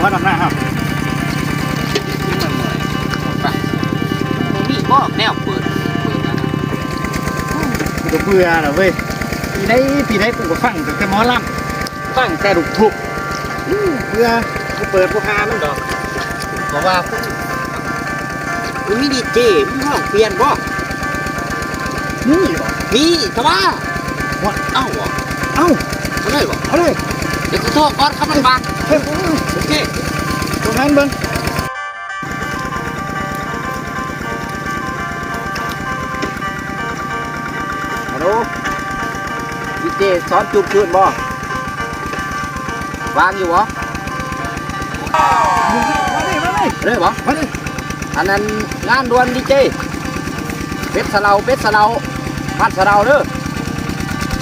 ມານຳໜ້າເຮົາ ມັນເມື່ອຍ ບໍ່ມີບໍ່ແນວເປີດ ເປີດອັນນັ້ນ ເບື່ອແລ້ວເວີຍ ປີໃດ ປີໃດ ກູກໍຟັງຕັ້ງແຕ່ໝໍລຳ ຕັ້ງແຕ່ລູກທຸກ ອື ເບື່ອ ບໍ່ເປີດບໍ່ຫາມັນດອກ ເພາະວ່າ ມັນມີດີເຈ ມີຮ້ອງປ່ຽນບໍ່? ມີບໍ່? ມີ ແຕ່ວ່າ ວ່າ ເອົາບໍ່? ເອົາ ເອົາເລີຍບໍ່? ເອົາເລີຍ ດຽວກູໂທກ່ອນ ຄັນມັນວ່າງ ເອີ ໂອເຄ ໂທຫາເບິ່ງ. ຮັລໂຫຼ ດີເຈສອນຈູດຄືນບໍ່? ວ່າງຢູ່ບໍ່? ມານີ້ ມານີ້ ເລີຍບໍ່? ມານີ້ ອັນນັ້ນງານດ່ວນດີເຈ ເປັດສະເຫຼົາ ເປັດສະເຫຼົາ ມັດສະເຫຼົາເດີ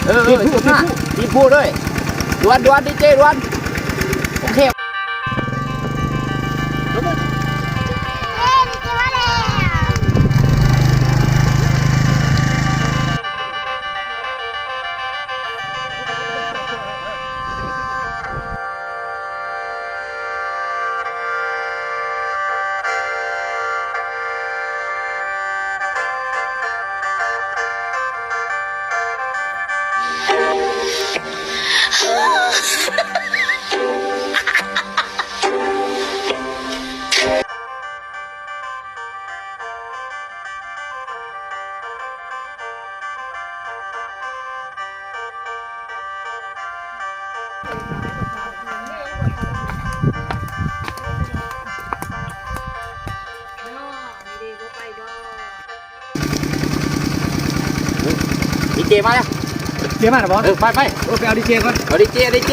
ເອີ ເອີ ຕີນພູ ຕີນພູ ຕີນພູເລີຍ ດ່ວນ ດ່ວນ ດີເຈດ່ວນ ໂອເຄ. ດີเจมาแล้ว เจมาแล้วบ่ เออ ไป ไป เออ ไปเอาดีเจก่อน เอาดีเจ เอาดีเจ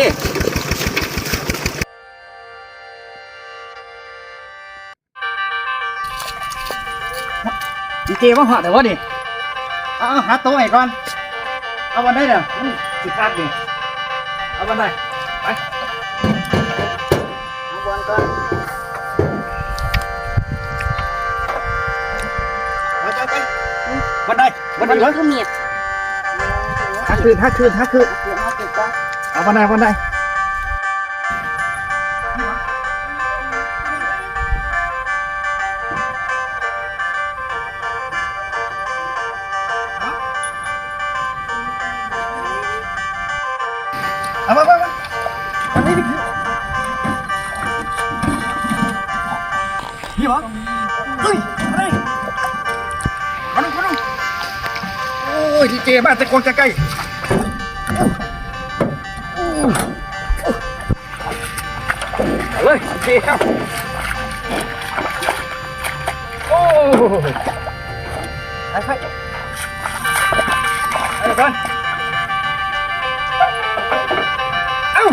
ดีเจมาฮอดแล้วบ่นี่ เอา เอา หาโต๊ะให้ก่อน เอาบ่อนใด๋เด้อ มันสิคักนี่ เอาบ่อนใด๋ ไป เอาบ่อนก่อน ไป ไป ไป บ่อนใด๋ บ่อนใด๋ มันคือเมียด หาคืน หาคืน หาคืน เอาบ่อนใด๋ บ่อนใด๋ เอามา มา มา อันนี้นี่ นี่หรอ เฮ้ย อะไร มาดู มาดู โอ้ย ดีเจมาแต่กว้างแต่ไกล โอ้ โอ้ เอาเลย โอเคครับ โอ้ ไป ไป ไปก่อน เอ้า